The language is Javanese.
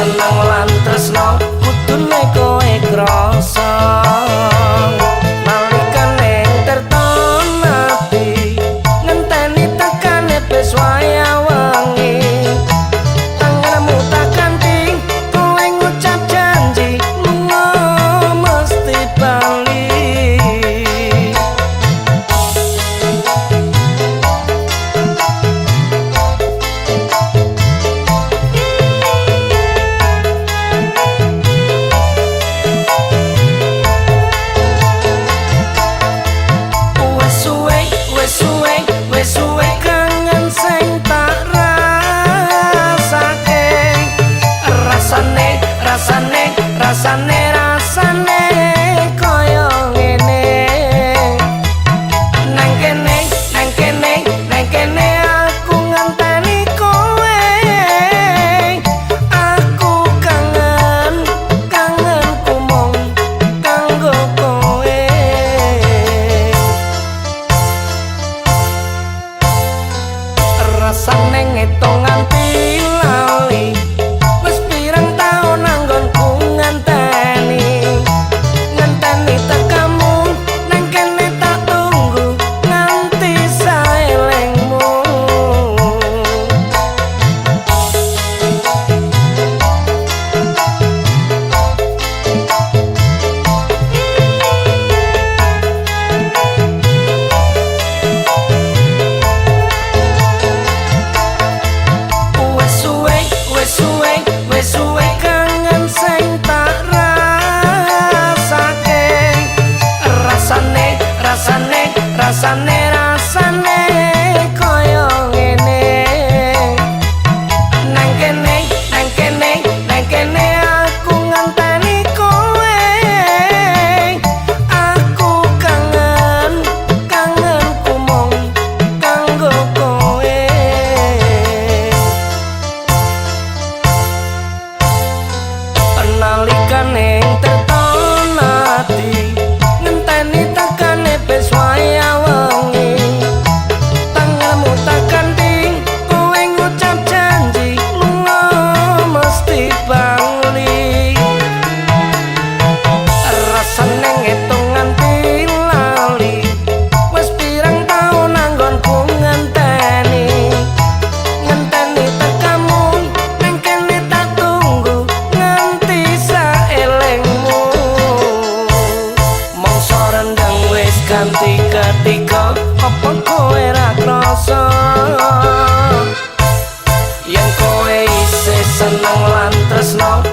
Seneng lan tresno kudune kowe krasa. Nalikane terton ati ngenteni tekane wis wayah wengi. Tanganmu tak ganti kowe ngucap janji lunga mesti bali. Wes suwe kangen sing tak rasake. Rasane rasane rasane rasane koyo ngene. Nang kene nang kene nang kene aku ngenteni kowe. Aku kangen kangenku mung kanggo kowe. Rasane ngitung nganti lali wis pirang taun anggonku ngenteni. Ngenteni tekamu nang kene tak tunggu nganti saelengmu. Wes suwe kangen sing tak rasake. Rasane rasane rasane rasane koyo ngene. Nang kene nang kene nang kene aku ngenteni kowe. Aku kangen kangenku mung kanggo kowe. Nalikane terton ati ngenteni tekane wis wayah wengi. Tanganmu tak ganti kowe ngucap janji lunga mesti bali. Rasane ngitung nganti lali wis pirang taun anggonku ngenteni. Ngenteni tekamu nang kene tak tunggu nganti saelengmu. Mongso rendang wis ganti ketika apa kowe ra krasa yen kowe isih seneng lan tresno.